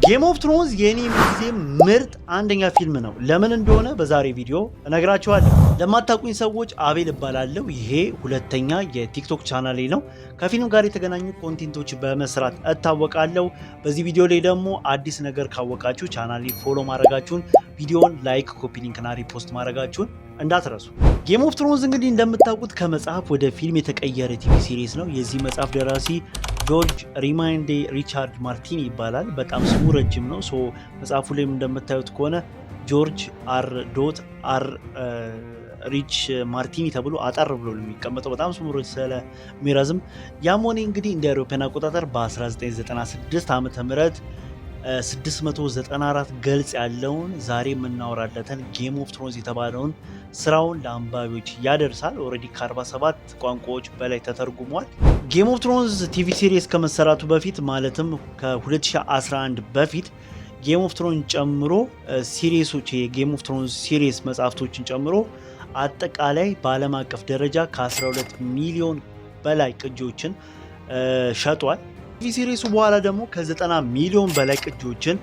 Game of Thrones የኔ ጊዜ ምርጥ አንደኛ ፊልም ነው። ለምን እንደሆነ በዛሬ ቪዲዮ እነግራችኋለሁ። ለማታውቁኝ ሰዎች አቤል እባላለሁ። ይሄ ሁለተኛ የ TikTok ቻናሌ ነው። ከፊልም ጋር የተገናኙ content ኦች በመስራት እታወቃለሁ። በዚህ ቪዲዮ ላይ ደግሞ አዲስ ነገር ካወቃችሁ ቻናሌ follow ማድረጋችሁን፣ ቪዲዮን like፣ copy link ና repost ማድረጋችሁን እንዳትረሱ። Game of Thrones እንግዲህ እንደምታውቁት ከመጽሐፍ ወደ ፊልም የተቀየረ TV series ነው። የዚህ መጽሐፍ ደራሲ ጆርጅ ሪማይንዴ ሪቻርድ ማርቲን ይባላል። በጣም ስሙ ረጅም ነው። So መጽሐፉ ላይም እንደምታዩት ከሆነ ጆርጅ R dot R ሪች ማርቲኒ ተብሎ አጠር ብሎ ነው የሚቀመጠው፣ በጣም ስሙ ስለሚረዝም። ያም ሆነ እንግዲህ እንደ አውሮፓውያን አቆጣጠር በ1996 ዓ.ም. 694 ገጽ ያለውን ዛሬ የምናወራለትን Game of Thrones የተባለውን ስራውን ለአንባቢዎች ያደርሳል። Already ከ47 ቋንቋዎች በላይ ተተርጉሟል። Game of Thrones TV series ከመሰራቱ በፊት፣ ማለትም ከ2011 በፊት፣ Game of Thrones ጨምሮ series ኦች፣ የ Game of Thrones series መጽሐፍቶችን ጨምሮ አጠቃላይ በዓለም አቀፍ ደረጃ ከ12 ሚሊዮን በላይ ቅጂዎችን ሸጧል። TV series ኡ በኋላ ደግሞ ከ90 ሚሊዮን በላይ ቅጂዎችን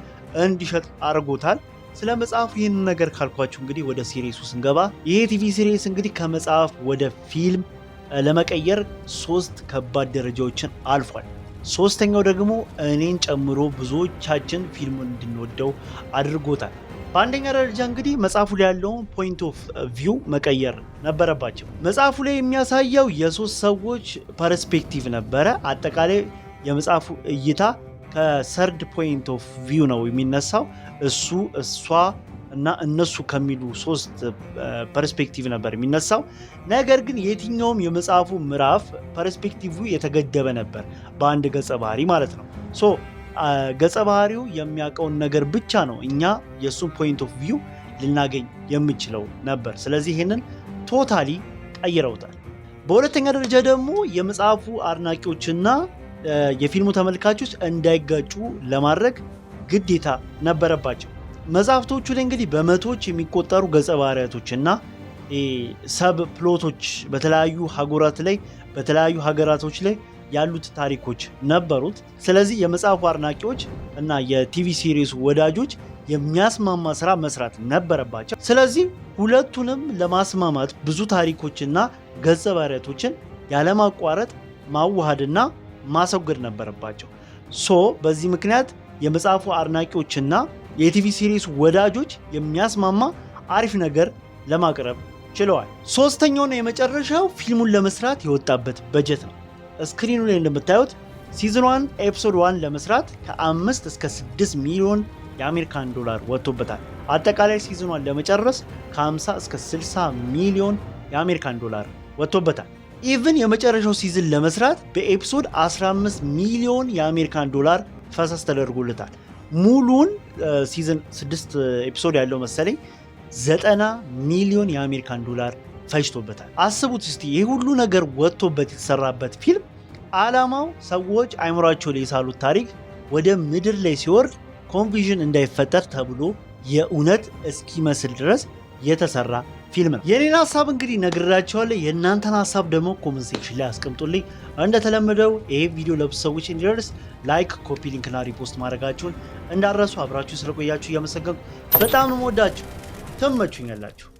እንዲሸጥ አድርጎታል። ስለ መጽሐፉ ይህንን ነገር ካልኳችሁ እንግዲህ ወደ series ኡ ስንገባ ይሄ TV series እንግዲህ ከመጽሐፍ ወደ ፊልም ለመቀየር ሶስት ከባድ ደረጃዎችን አልፏል። ሶስተኛው ደግሞ እኔን ጨምሮ ብዙዎቻችን ፊልሙን እንድንወደው አድርጎታል። በአንደኛ ደረጃ እንግዲህ መጽሐፉ ላይ ያለውን point of view መቀየር ነበረባቸው። መጽሐፉ ላይ የሚያሳየው የሶስት ሰዎች perspective ነበረ። አጠቃላይ የመጽሐፉ እይታ ከ third point of view ነው የሚነሳው። እሱ፣ እሷ እና እነሱ ከሚሉ ሶስት perspective ነበር የሚነሳው። ነገር ግን የትኛውም የመጽሐፉ ምዕራፍ perspective የተገደበ ነበር፣ በአንድ ገጸ ባህሪ ማለት ነው። So ገጸ ባህሪው የሚያውቀውን ነገር ብቻ ነው እኛ የእሱን point of view ልናገኝ የምንችለው ነበር። ስለዚህ ይህንን totally ቀይረውታል። በሁለተኛ ደረጃ ደግሞ የመጽሐፉ አድናቂዎችና የፊልሙ ተመልካቾች እንዳይጋጩ ለማድረግ ግዴታ ነበረባቸው። መጽሐፍቶቹ ላይ እንግዲህ በመቶዎች የሚቆጠሩ ገጸ ባህሪያቶች እና sub plot ኦች በተለያዩ ሀገራቶች ላይ ያሉት ታሪኮች ነበሩት። ስለዚህ የመጽሐፉ አድናቂዎች እና የ TV series ወዳጆች የሚያስማማ ስራ መስራት ነበረባቸው። ስለዚህ ሁለቱንም ለማስማማት ብዙ ታሪኮችና ገጸ ባህሪያቶችን ያለማቋረጥ ማዋሃድና ማስወገድ ነበረባቸው። So በዚህ ምክንያት የመጽሐፉ አድናቂዎችና የ TV series ወዳጆች የሚያስማማ አሪፍ ነገር ለማቅረብ ችለዋል። ሶስተኛውና የመጨረሻው ፊልሙን ለመስራት የወጣበት በጀት ነው። Screen ኑ ላይ እንደምታዩት season 1 episode 1 ለመስራት ከ5 እስከ 6 ሚሊዮን የአሜሪካን ዶላር ወጥቶበታል። አጠቃላይ season 1 ለመጨረስ ከ50 እስከ 60 ሚሊዮን የአሜሪካን ዶላር ወጥቶበታል። Even የመጨረሻው season ለመስራት በ episode 15 ሚሊዮን የአሜሪካን ዶላር ፈሰስ ተደርጎለታል። ሙሉን season 6 episode ያለው መሰለኝ 90 ሚሊዮን የአሜሪካን ዶላር ፈጅቶበታል። አስቡት እስቲ፣ ይህ ሁሉ ነገር ወጥቶበት የተሰራበት ፊልም ዓላማው ሰዎች አይምሯቸው ላይ የሳሉት ታሪክ ወደ ምድር ላይ ሲወርድ confusion እንዳይፈጠር ተብሎ የእውነት እስኪመስል ድረስ የተሰራ ፊልም ነው። የኔን ሀሳብ እንግዲህ ነግሬያችኋለሁ። የእናንተን ሀሳብ ደግሞ comment section ላይ አስቀምጡልኝ። እንደተለመደው ይሄ ቪዲዮ ለብዙ ሰዎች እንዲደርስ like፣ copy link ና repost ማድረጋችሁን እንዳትረሱ። አብራችሁ ስለቆያችሁ እያመሰገንኩ በጣም ነው የምወዳችሁ። ትመቹኛላችሁ።